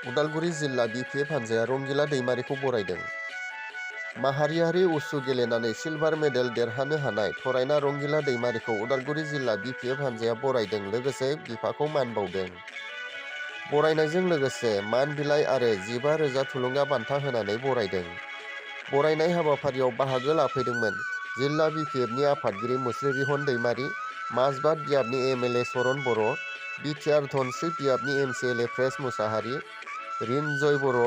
उदालगुरि जिल्ला बिपिएफ हानजाया रंगिला दैमारिखौ बरायदों। माहारियारि उसु गेलेनानै सिलभार मेडेल देरहानो हानाय थरायना रंगिला दैमारिखौ उदालगुरि जिल्ला बिपिएफ हानजाया बरायदों लोगोसे बिफाखौ मान बावदों। बरायनायजों लोगोसे मान बिलाइ आरो 15,000 थुलुंगा बान्था होनानै बरायदों। बरायनाय हाबाफारियाव बाहागो लाफैदोंमोन जिल्ला बिपिएफनि आफादगिरि मुस्रि रिहन दैमारि, माजबाद बियाबनि एमएलए सरन बर', बिटिआर धनस्रि बियाबनि एमसिएलए प्रेस मुसाहारि, रिनजय बर',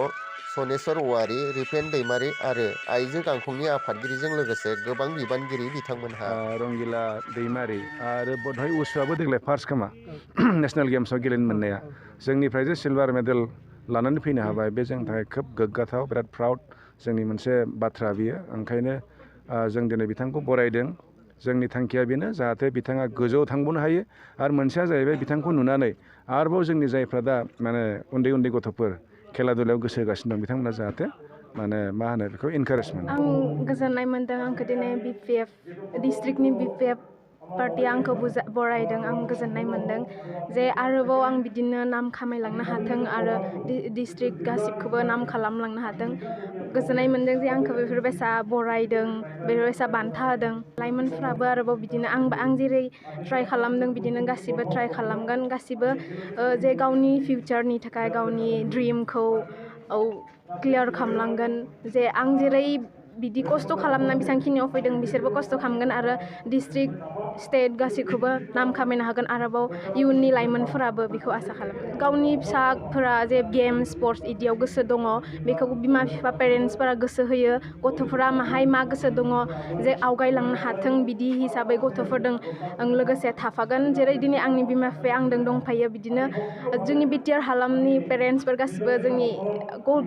सनेस्वर औवारि, रिफेन दैमारि आरो आइजो गांखंनि आफादगिरिजों लोगोसे गोबां बिबानगिरि बिथांमोनहा रंगिला दैमारि आरो बधय उसुआबो देग्लाय फार्स्ट खोमा नेशनेल गेम्सआव गेलेनो मोननाया जोंनिफ्राय जे सिलभार मेडेल लानानै फैनो हाबाय बे जोंनि थाखाय खोब गोग्गाथाव बिराद प्राउड जोंनि मोनसे बाथ्रा बियो। ओंखायनो जों दिनै बिथांखौ बरायदों। जोंनि थांखिया बेनो जाहाथे बिथाङा गोजौआव थांबावनो हायो आरो मोनसेया जाहैबाय बिथांखौ नुनानै आरोबाव जोंनि जायफ्रा दा माने उन्दै उन्दै गथ'फोर खेला दुलायाव गोसो होगासिनो दं बिथांमोना जाहाथे माने मा होनो बेखौ इनकारेज मोनो। आं गोजोननाय मोन्दों आंखौ दिनै बिपिएफ डिस्ट्रिक्टनि बिपिएफ पार्टिया आंखौ बरायदों। आं गोजोननाय मोन्दों जे आरोबाव आं बिदिनो नाम खामायलांनो हाथों आरो डिस्ट्रिक्ट गासिबखौबो नाम खालामलांनो हाथों। गोजोननाय मोन्दों जे आंखौ बेफोरबायसा बरायदों, बेफोरबायसा बान्था होदों। लाइमोनफ्राबो आरोबाव बिदिनो आं जेरै ट्राइ खालामदों बिदिनो गासिबो ट्राइ खालामगोन। गासिबो जे गावनि फिउचारनि थाखाय गावनि ड्रिमखौ क्लियार खालामलांगोन। जे आं जेरै बिदि खस्थ' खालामना बेसेबांखिनियाव फैदों बिसोरबो खस्थ' खालामगोन आरो डिस्ट्रिक्ट स्टेट गासैखौबो नाम खामायनो हागोन। आरोबाव इयुननि लाइमोनफोराबो बेखौ आसा खालामो। गावनि फिसाफोरा जे गेम स्पर्ट्स इदियाव गोसो दङ बेखौ बिमा बिफा पेरेन्टसफोरा गोसो होयो। गथ'फोरा माहाय मा गोसो दङ जे आवगायलांनो हाथों बिदि हिसाबै गथ'फोरजों लोगोसे थाफागोन। जेरै दिनै आंनि बिमा बिफाया आंजों दंफायो बिदिनो जोंनि बिटिआर हालामनि पेरेन्टसफोर गासिबो जोंनि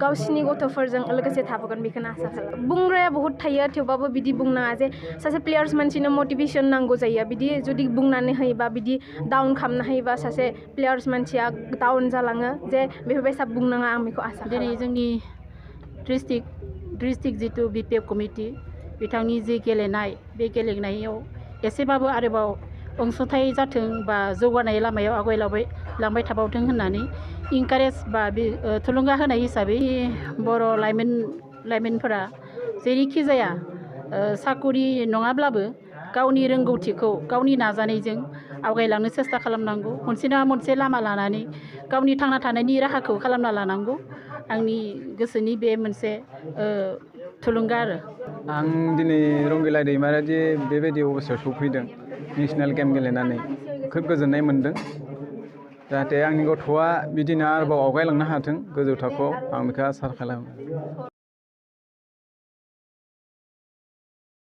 गावसिनि गथ'फोरजों लोगोसे थाफागोन बेखौनो आसा खालामो। बुंग्राया बहुत थायो थेवबाबो बिदि बुंनाङा जे सासे प्लेयार्स मानसिनो मटिभेसन नांगौ जायो। बिदि जुदि बुंनानै होयोबा बिदि डाउन खालामना होयोबा सासे प्लेयार्स मानसिया डाउन जालाङो। जे बेफोरबायसा बुंनाङा आं बेखौ आसा खालामो। दिनै जोंनि डिस्ट्रिक्ट जिथु बिपिएफ कमिटि बिथांनि जि गेलेनाय बे गेलेनायाव एसेबाबो आरोबाव अनसुंथाइ जाथों बा जौगानाय लामायाव आवगायलांबाय थाबावथों होननानै इनकारेज बा थुलुंगा होनाय हिसाबै बर' लाइमोनफोरा जेरैखि जाया साकरि नङाब्लाबो गावनि रोंगौथिखौ गावनि नाजानायजों आवगायलांनो सेस्था खालामनांगौ। मोनसे नङा मोनसे लामा लानानै गावनि थांना थानायनि राहाखौ खालामना लानांगौ। आंनि गोसोनि बे मोनसे थुलुंगा आरो। आं दिनै रंगिला दैमारिया जे बेबायदि अबस्थायाव सफैदों नेसनेल गेम गेलेनानै खोब गोजोननाय मोन्दों। जाहाथे आंनि गथ'आ बिदिनो आरोबाव आवगायलांनो हाथों गोजौ थाखोआव आं बेखौ आसा खालामो।